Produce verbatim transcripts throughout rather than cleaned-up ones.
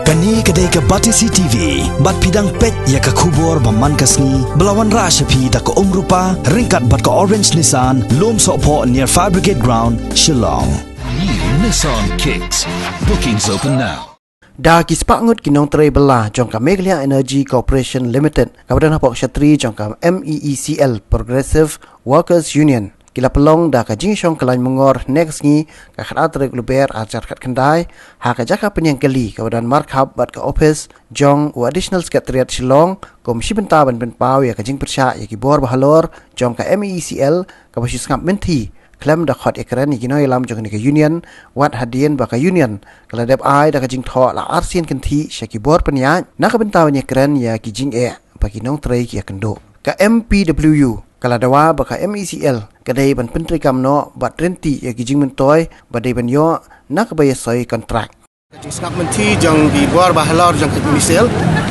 Kane ka dei ka Batesi T V, bad phi dang peit ïa ka khubor ba man ka sngi, ba la wanrah sha phi da ka Umrupa, ryngkat bad ka Orange Nissan, Lumsohphoh near Fire Brigade Ground, Shillong. New Nissan Kicks. Bookings open now. Da ki spah ngut ki nongtrei bylla jong ka Meghalaya Energy Corporation Limited, kaba don hapoh kshatrei jong ka M E E C L, Progressive Workers Union, ki la pynlong da ka jingshong kyllaiñ mungor hynne ka sngi, ka khatar tarik Lber arhajar khatkhyndai, ha ka jaka pynïeng kali kaba don markhap bad ka ophis jong u Additional Secretariat Shillong, kum shi bynta ban pynpaw ïa ka jingpyrshah ïa ki bor ba halor jong ka M E E C L, kaba shu sngap mynthi khlem da khot ïakren ïa ki nongïalam jong kane ka union, wat hadien ba ka union ka la dep ai da ka jingthoh la arsien kynthih sha ki bor pynïaid na ka bynta ban ïakren ïa ki jingeh ba ki nongtrei ki ïakynduh. Ka M P W U ka la dawa ba ka M E C L ka dei ban pyntreikam noh bad ryntih ïa ki jingmyntoi ba dei ban ïoh na kaba ïasoi kontrak. Ka jingsngap mynthi jong ki bor ba halor jong ka M E C L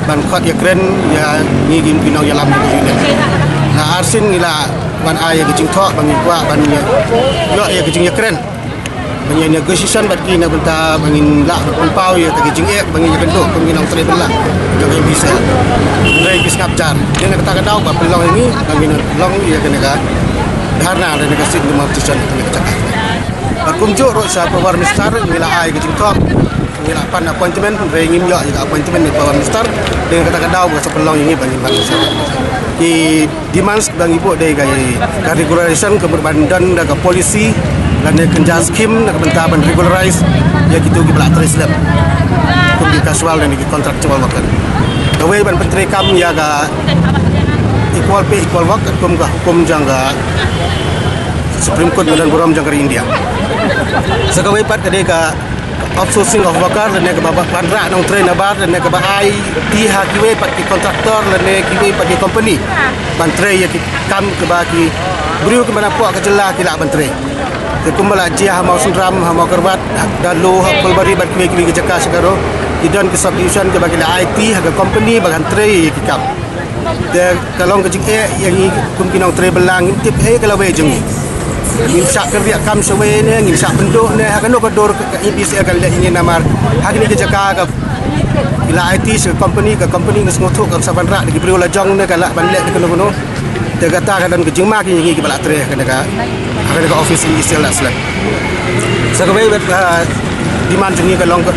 ban khot ïakren ïa ngi ki nongïalam jong ka union. La arsien ngi la ban ai ïa ka jingthoh ba ngi kwah ban ïa, ïoh ïa ka jingïakren, ban ïa negotiation bad ki na ka bynta ba ngin lah ban pynpaw ïa ka jingeh ba ngi ïakynduh kum ki nongtrei bylla jong ka M E C L. Hynrei ki sngap jar. Dei na kata ka daw ba pynlong ïa ngi ba ngin long ïa kane ka dharna, kane ka sit demonstration, kane ka jaka. Bad kumjuh ruh sha Power Minister ngi la ai ka jingthoh, ngi la pan appointment, hynrei ngim ïoh ïa ka appointment na Power Minister. Dei na kata ka daw ba sa pynlong ïa ngi ba ngin ban. Ki demands ba ngi buh dei ka, ka regularization, ka mut ban don da ka policy lane kynja skim na ka bynta ban regularize ïa kito kiba la trei slem kum ki casual lane ki contractual worker. Kawei ban pyntreikam ïa ka equal pay, equal work, kum ka hukum jong ka Supreme Court ba don burom jong ka ri India. Sa kawei pat ka dei ka outsourcing of worker, lane kaba wanrah nongtrei nabar, lane kaba aiti ha kiwei pat ki contractor lane kiwei pat ki company ban trei ïa ki kam kiba ki briew kiba napoh ka jylla ki lah ban trei. Te kumba la jia ha Mawsynram, ha Mawkyrwat, ha Dalo, ha Phulbari bad kiwei kiwei ki jaka sha Garo, ki don ki subdivision kiba ki la aiti ha ka company ba kan trei ïa ki kam. Te ka long ka jingeh ïa ngi kum ki nongtrei bylla, ngim tip ei ka lawei jong ngi. Ngin shah kyrriah kam shawei ne, ngin shah pynduh ne, ha kano ka dur ka M E C L kan leh ïa ngi namar ha kine ki jaka ka, ki la aiti sha ka company, ka company ka sngewthuh kam sa wanrah da ki briew la jong ne ka lah ban leh da kano kano. Te kata ka don ka jingma ïa ngi kiba la trei ha kane ka, ha kane ka office M E C L la slem. Sa kawei pat, ah, demand jong ngi ka long ka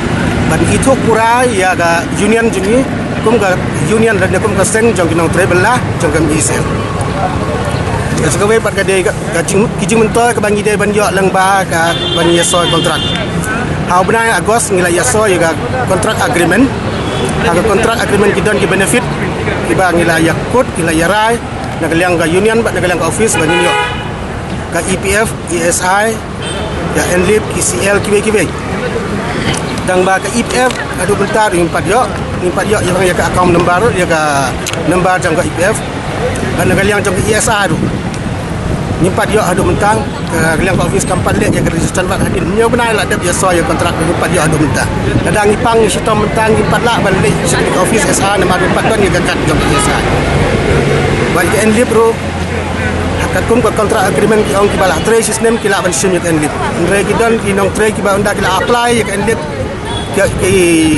ban ithuh pura ïa ka union jong ngi kum ka union lane kum ka seng jong ki nongtrei bylla jong ka M E C L. Sa kawei pat ka dei ka, ka jing, ki jingmyntoi kaba ngi dei ban ïoh lyngba ka ban ïasoi contract. Ha u bnai August ngi la ïasoi ïa ka contract agreement. Ha ka contract agreement ki don ki benefit kiba ngi la ïakut, ngi la ïarai na ka liang ka union bad na ka liang ka office ba ngin ïoh ka E P F, E S I, ïa N-leave, K C L, kiwei kiwei. Tang ba ka E P F haduh mynta ngim pat ïoh, ngim pat ïoh ïa ka account number, ïa ka number jong ka E P F. Bad na ka liang jong ka E S I ruh ngim pat ïoh haduh mynta, ka liang ka office kam pat leh ïa ka registration bad hadien hynñiew bnai la dep ïasoi ïa ka contract, ngim pat ïoh haduh mynta. Lada ngi pang ngi shitom mynta ngim pat lah ban leit sha ka office E S I namar ngim pat don ïa ka card jong ka E S I. Bad ka N-leave ruh, katkum ka contract agreement ki ong kiba la trei shisnem ki lah ban shim ïa ka N-leave. Hynrei ki don ki nongtrei kiba ynda ki la apply ïa ka N-leave, ki, ki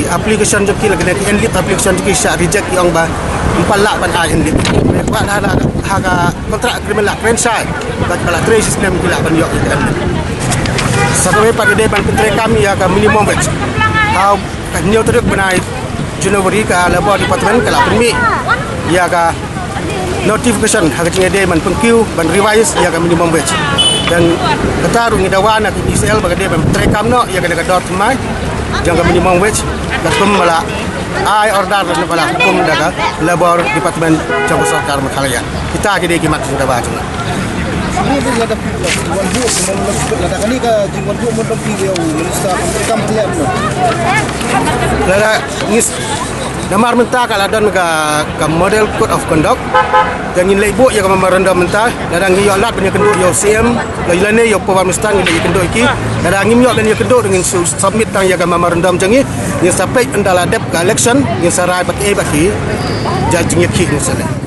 application jong ki, lane ka N-leave application jong ki shah reject, ki ong ba ngim pat lah ban ai N-leave. Hynrei ba ha, ha ka contract agreement la kren shai ba kiba la trei shisnem ki lah ban ïoh ïa ka N-leave. Sa kawei pat ka dei ban pyntreikam ïa ka minimum wage. Ha ka hynñiew tarik bnai January ka Labour Department ka la pynmih ïa ka notification ha ka jingïadei ban pynkiew ban revise ïa ka minimum wage. Te kata ruh ngi dawa na ka M E C L ba ka dei ban treikam noh ïa kane ka dor thymmai jong ka minimum wage, katkum ba la ai order na ka la hukum da ka Labour Department jong ka sorkar Meghalaya. Kita ki dei ki mat jong ka ba jong. Lada kane ka jingwanbuh mon dong ki ïa u minister kam pynlem no. Lada ngis, namar mynta ka la don ka, ka model code of conduct. Te ngin leit buh ïa ka memorandum mynta, lada ngi ïoh lad ban ïakynduh ïa u C M, lane ïa u Power Minister, ngin leit ïakynduh ïa ki. Lada ngim ïoh ban ïakynduh, ngin su-, submit tang ïa ka memorandum jong ngi, ngin sa peit ynda la dep ka election, ngin sa rai bad ei bad ki. Judge ngi ki ngin sa leit.